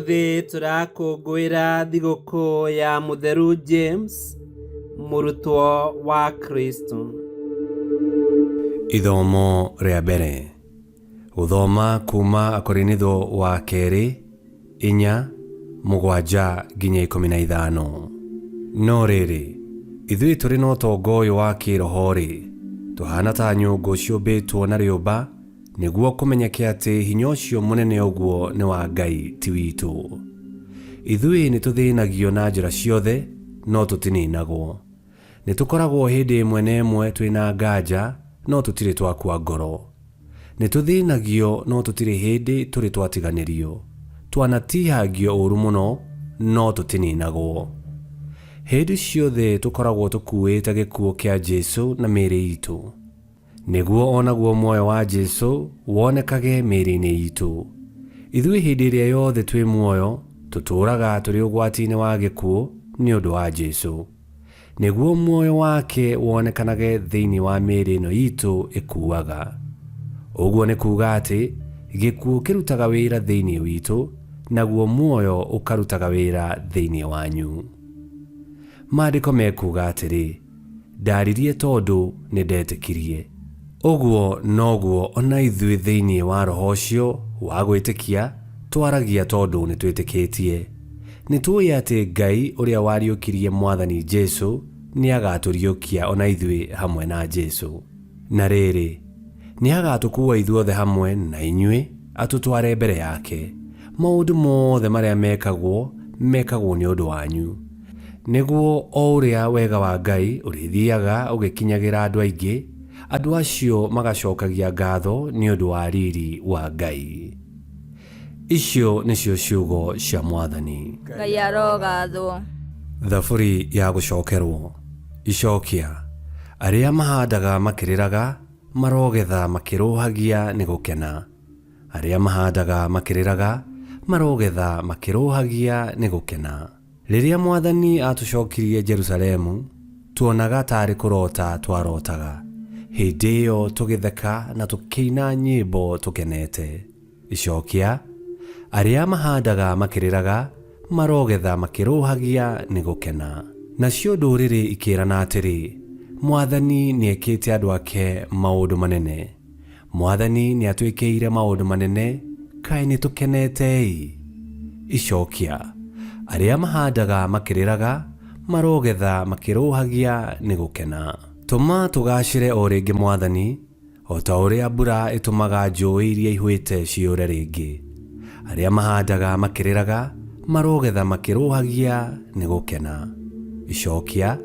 Ũmũthĩ tũrakũngũĩra thigũkũ ya Mũtheru James, mũrutwo wa Kristo. Ithomo rĩa mbere. Gũthoma kuuma Akorinitho wa kerĩ 4, 7-15. No rĩrĩ, ithuĩ tũrĩ na ũtonga ũyũ wa kĩĩroho-rĩ, tũhaana ta nyũngũ ciũmbĩtwo na rĩũmba, nĩguo kũmenyeke atĩ hinya ũcio mũnene ũguo nĩ wa Ngai ti witũ. Ithuĩ nĩ tũthĩnagio na njĩra ciothe, no tũtininagwo. Nĩ tũkoragwo hĩndĩ ĩmwe na ĩmwe twĩ na nganja, no tũtirĩ twakua ngoro. Nĩ tũthĩnagio, no tũtirĩ hĩndĩ tũrĩ twatiganĩrio. Twanatihangio ũũru mũno, no tũtininagwo. Hĩndĩ ciothe tũkoragwo tũkuĩte gĩkuũ kĩa Jesu na mĩĩrĩ itũ. Nĩguo o naguo muoyo wa Jesu wonekage mĩĩrĩ-inĩ itũ. Ithuĩ hĩndĩ ĩrĩa yothe twĩ muoyo, tũtũũraga tũrĩ ũgwati-inĩ wa gĩkuũ nĩ ũndũ wa Jesu. Nĩguo muoyo wake wonekanage thĩinĩ wa mĩĩrĩ ĩno itũ ĩkuaga. Ũguo nĩ kuuga atĩ gĩkuũ kĩrutaga wĩra thĩinĩ witũ, naguo muoyo ũkarutaga wĩra thĩinĩ wanyu. Maandĩko mekuuga atĩrĩ, Ndaaririe tondũ nĩ ndetĩkirie. Ũguo noguo o na ithuĩ thĩinĩ wa roho ũcio wa gwĩtĩkia twaragia tondũ nĩ twĩtĩkĩtie. Nĩ tũĩ atĩ Ngai ũrĩa wariũkirie Mwathani Jesu nĩ agaatũriũkia o na ithuĩ hamwe na Jesu. Na rĩrĩ, nĩ agaatũkuua ithuothe hamwe na inyuĩ atũtware mbere yake. Maũndũ mothe marĩa mekagwo, mekagwo nĩ ũndũ wanyu. Nĩguo o ũrĩa wega wa Ngai ũrĩthiaga ũgĩkinyagĩra andũ aingĩ, andũ acio magacokagia ngatho nĩ ũndũ wa riri wa Ngai. Icio nĩcio ciugo cia Mwathani. Ngai arogathwo. Thaburi ya gũcokerwo. Icokia. Arĩa mahandaga makĩrĩraga, marogetha makĩrũhagia nĩ gũkena. Arĩa mahandaga makĩrĩraga, marogetha makĩrũhagia nĩ gũkena. Rĩrĩa Mwathani aatũcokirie Jerusalemu, tuonaga ta arĩ kũrota twarotaga. Hĩndĩ ĩyo tũgĩtheka na tũkĩina nyĩmbo tũkenete. Icokia, Arĩa mahandaga makĩrĩraga, marogetha makĩrũhagia nĩ gũkena. Nacio ndũrĩrĩ ikĩĩrana atĩrĩ, Mwathani nĩekĩte andũ ake maũndũ manene. Mwathani nĩatwĩkĩire maũndũ manene, kaĩ nĩtũkenete-ĩ! Icokia, Arĩa mahandaga makĩrĩraga, marogetha makĩrũhagia nĩ gũkena. Tũma tũgaacĩre o rĩngĩ Mwathani, o ta ũrĩa mbura ĩtũmaga njũĩ iria ihwĩte ciyũre rĩngĩ. Arĩa mahandaga makĩrĩraga, marogetha makĩrũhagia nĩ gũkena. Icokia,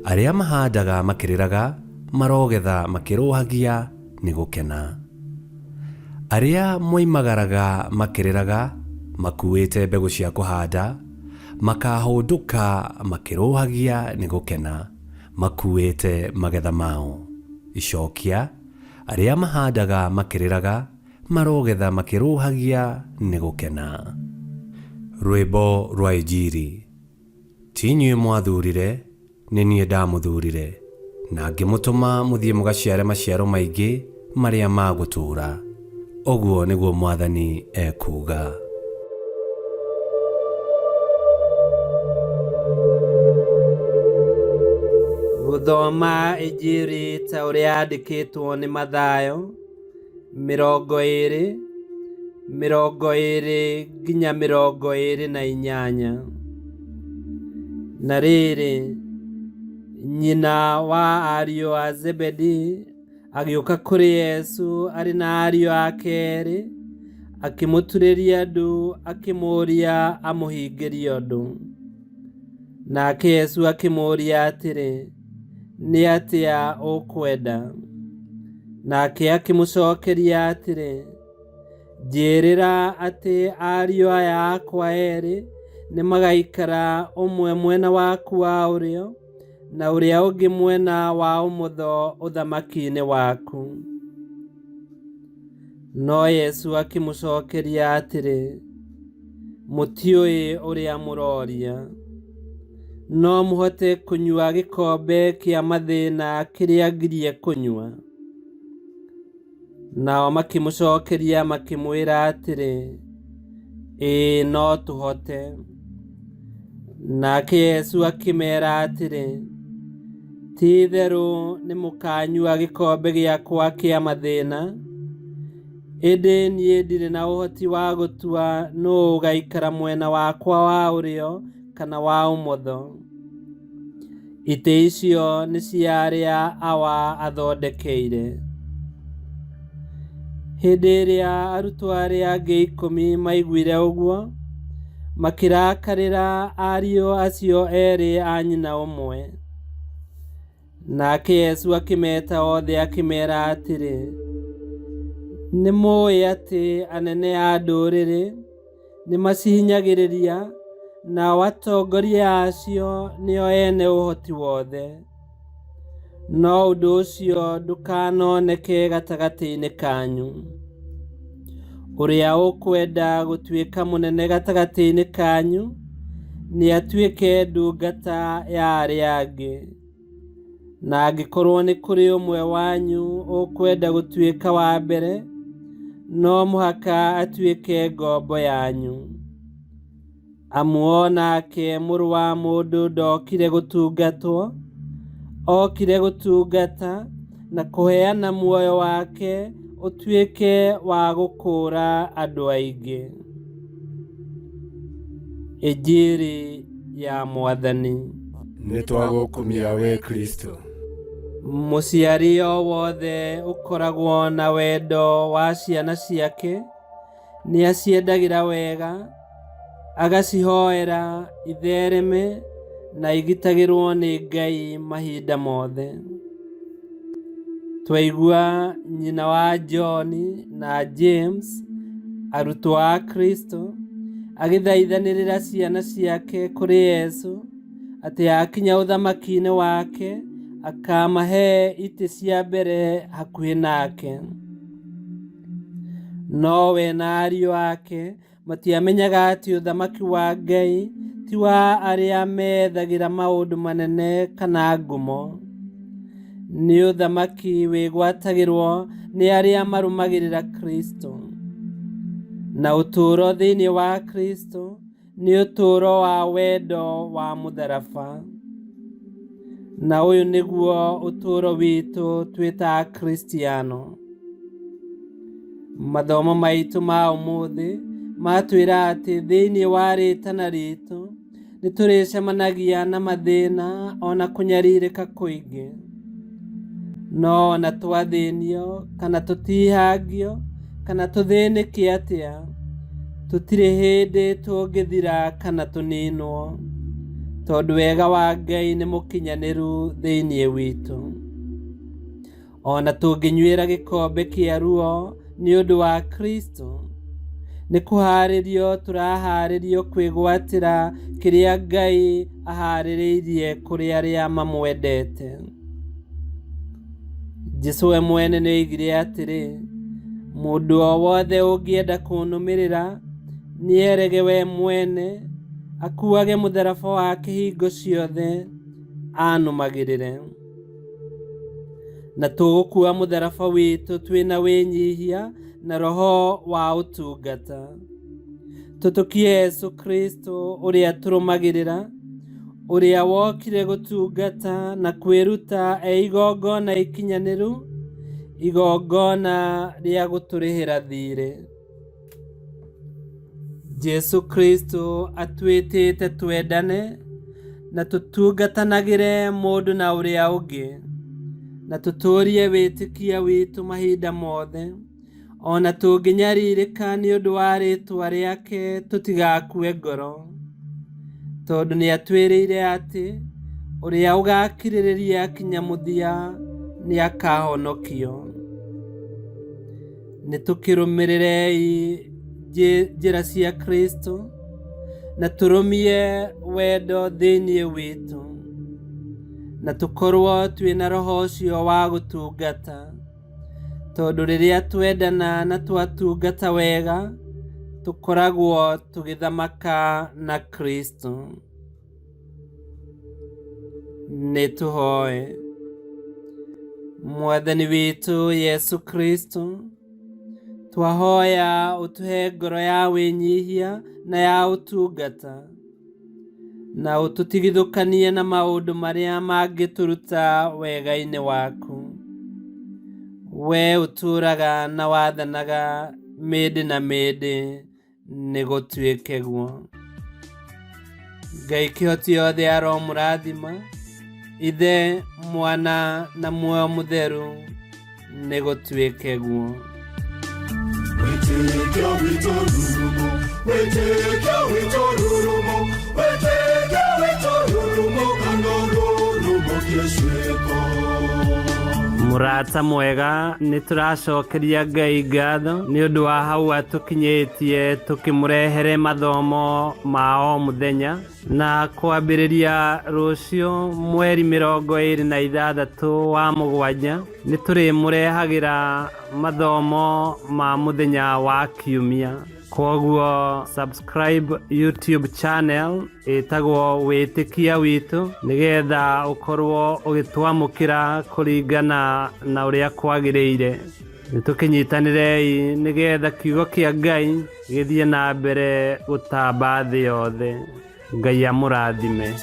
Arĩa mahandaga makĩrĩraga, marogetha makĩrũhagia nĩ gũkena. Arĩa moimagaraga makĩrĩraga makuuĩte mbegũ cia kũhanda, makaahũndũka makĩrũhagia nĩ gũkena, makuuĩte magetha mao. Icokia, Arĩa mahandaga makĩrĩraga, marogetha makĩrũhagia nĩ gũkena. Rwĩmbo rwa Injiri. Ti inyuĩ mwathuurire, nĩ niĩ ndamũthuurire, na ngĩmũtũma mũthiĩ mũgaciare maciaro maingĩ marĩa ma gũtũũra. Ũguo nĩguo Mwathani ekuuga. Gũthoma Injiri ta ũrĩa yandĩkĩtwo nĩ Mathayo, 20, 20-28. Na rĩrĩ, nyina wa ariũ a Zebedi agĩũka kũrĩ Yesu arĩ na ariũ ake erĩ, akĩmũturĩria ndu akĩmũũria amũhingĩrie ũndũ. Nake Yesu akĩmũũria atĩrĩ, Nĩ atĩa ũkwenda? Nake akĩmũcokeria atĩrĩ, Njĩĩrĩra atĩ ariũ aya akwa erĩ nĩ magaikara ũmwe mwena waku wa ũrĩo na ũrĩa ũngĩ mwena wa ũmotho ũthamaki-inĩ waku. No Yesu akĩmũcokeria atĩrĩ, Mũtiũĩ ũrĩa mũroria. No mũhote kũnyua gĩkombe kĩa mathĩna kĩrĩa ngirie kũnyua? Nao makĩmũcokeria makĩmwĩra atĩrĩ, Ĩĩ no tũhote. Nake Yesu akĩmera atĩrĩ, Ti-itherũ nĩmũkanyua gĩkombe gĩakwa kĩa mathĩna, ĩndĩ niĩ ndirĩ na ũhoti wa gũtua nũũ ũgaikara mwena wakwa wa ũrĩo kana wa ũmotho. Itĩ icio nĩ cia arĩa Awa athondekeire. Hĩndĩ ĩrĩa arutwo arĩa angĩ 10 maiguire ũguo, makĩrakarĩra ariũ acio erĩ a nyina ũmwe. Nake Yesu akĩmeta othe akĩmera atĩrĩ, Nĩ mũĩ atĩ anene a ndũrĩrĩ nĩ macihinyagĩrĩria, nao atongoria acio nĩo ene ũhoti wothe. No ũndũ ũcio ndũkanoneke gatagatĩ-inĩ kanyu. Ũrĩa ũkwenda gũtuĩka mũnene gatagatĩ-inĩ kanyu, nĩ atuĩke ndungata ya arĩa angĩ. Na angĩkorwo nĩ kũrĩ ũmwe wanyu ũkwenda gũtuĩka wa mbere, no mũhaka atuĩke ngombo yanyu. Amu o nake Mũrũ wa Mũndũ ndokire gũtungatwo, okire gũtungata na kũheana muoyo wake ũtuĩke wa gũkũũra andũ aingĩ. Injiri ya Mwathani. Nĩ twagũkumia we Kristo. Mũciari o wothe ũkoragwo na wendo wa ciana ciake nĩ aciendagĩra wega, agacihoera ithereme na igitagĩrwo nĩ Ngai mahinda mothe. Twaigua nyina wa John na James, arutwo a Kristo, agĩthaithanĩrĩra ciana ciake kũrĩ Yesu atĩ akinya ũthamaki-inĩ wake akamahe itĩ cia mbere hakuhĩ nake. No we na ariũ ake matiamenyaga atĩ ũthamaki wa Ngai ti wa arĩa meethagĩra maũndũ manene kana ngumo. Nĩ ũthamaki wĩgwatagĩrwo nĩ arĩa marũmagĩrĩra Kristo. Na ũtũũro thĩinĩ wa Kristo nĩ ũtũũro wa wendo wa mũtharaba. Na ũyũ nĩguo ũtũũro witũ twĩ ta Akristiano. Mathomo maitũ ma ũmũthĩ matwĩra atĩ thĩinĩ wa rĩtana ritũ nĩ tũrĩcemanagia na mathĩna ona kũnyarirĩka kũingĩ. No ona twathĩnio kana tũtihangio kana tũthĩnĩke atĩa, tũtirĩ hĩndĩ tũngĩthira kana tũninwo, tondũ wega wa Ngai nĩ mũkinyanĩru thĩinĩ witũ. Ona tũngĩnyuĩra gĩkombe kĩa ruo nĩ ũndũ wa Kristo, nĩ kũharĩrio tũraharĩrio kwĩgwatĩra kĩrĩa Ngai aharĩrĩirie kũrĩ arĩa mamwendete. Jesũ we mwene nĩ oigire atĩrĩ, mũndũ o wothe ũngĩenda kũnũmĩrĩra, nĩerege we mwene, akuage mũtharaba wake hingo ciothe, anũmagĩrĩre. Na tũgũkua mũtharaba witũ twĩna wĩnyihia na roho wa ũtungata. Tũtũkie Yesu Kristo ũrĩa tũrũmagĩrĩra, ũrĩa wokire gũtungata na kwĩruta e igongona ikinyanĩru, igongona rĩa gũtũrĩhĩra thiirĩ. Jesu Kristo atwĩtĩte twendane na tũtungatanagĩre mũndũ na ũrĩa ũngĩ, na tũtũũrie wĩtĩkia witũ mahinda mothe, ona tũngĩnyarirĩka nĩ ũndũ wa rĩĩtwa rĩake tũtigakue ngoro, tondũ nĩ atwĩrĩire atĩ ũrĩa ũgakirĩrĩria kinya mũthia nĩ akahonokio. Nĩ tũkĩrũmĩrĩrei njĩra cia Kristo na tũrũmie wendo thĩinĩ witũ, na tũkorwo twĩna roho ũcio wa gũtungata, tondũ rĩrĩa twendana na twatungata wega, tũkoragwo tũgĩthamaka na Kristo. Nĩ tũhoe. Mwathani witũ Yesu Kristo, Twahoya ũtũhe ngoro ya wĩnyihia na ya ũtungata, na ũtũtigithũkanie na maũndũ marĩa mangĩtũruta wega-inĩ waku. We ũtũũraga na wathanaga mĩndĩ na mĩndĩ, nĩgũtuĩke guo. Ngai kĩhoti yothe aromũrathima, Ithe, Mwana na Muoyo Mũtheru, nĩgũtuĩke guo. Wĩtĩkio witũ rurumo, wĩtĩkio witũ rurumo, wĩtĩkio witũ rurumo, kana rurumo kĩciĩko. Mũrata mwega, nĩ tũracokeria Ngai ngatho nĩ ũndũ wa hau atũkinyĩtie tũkĩmũrehere mathomo ma o mũthenya, na kwambĩrĩria rũciũ mweri 26 wa mũgwanja nĩ tũrĩmũrehagĩra mathomo ma mũthenya wa kiumia. Kwoguo subscribe YouTube channel ĩtagwo Wĩtĩkia Witũ nĩgetha ũkorwo ũgĩtwamũkĩra kũringana na ũrĩa kwagĩrĩire. Nĩtũkĩnyitanĩrei nĩgetha kiugo kĩa Ngai gĩthiĩ na mbere gũtamba thĩ yothe. Ngai amũrathime.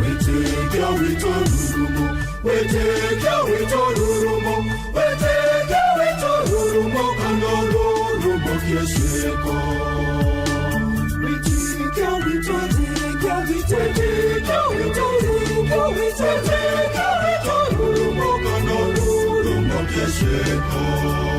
Wĩtĩkio witũ rurumo, wĩtĩkio witũ rurumo, wĩtĩkio witũ rurumo, kana rurumo kĩciĩko. Wĩtĩkio witũ, wĩtĩkio witũ, wĩtĩkio witũ rurumo, wĩtĩkio witũ rurumo, kana rurumo kĩciĩko.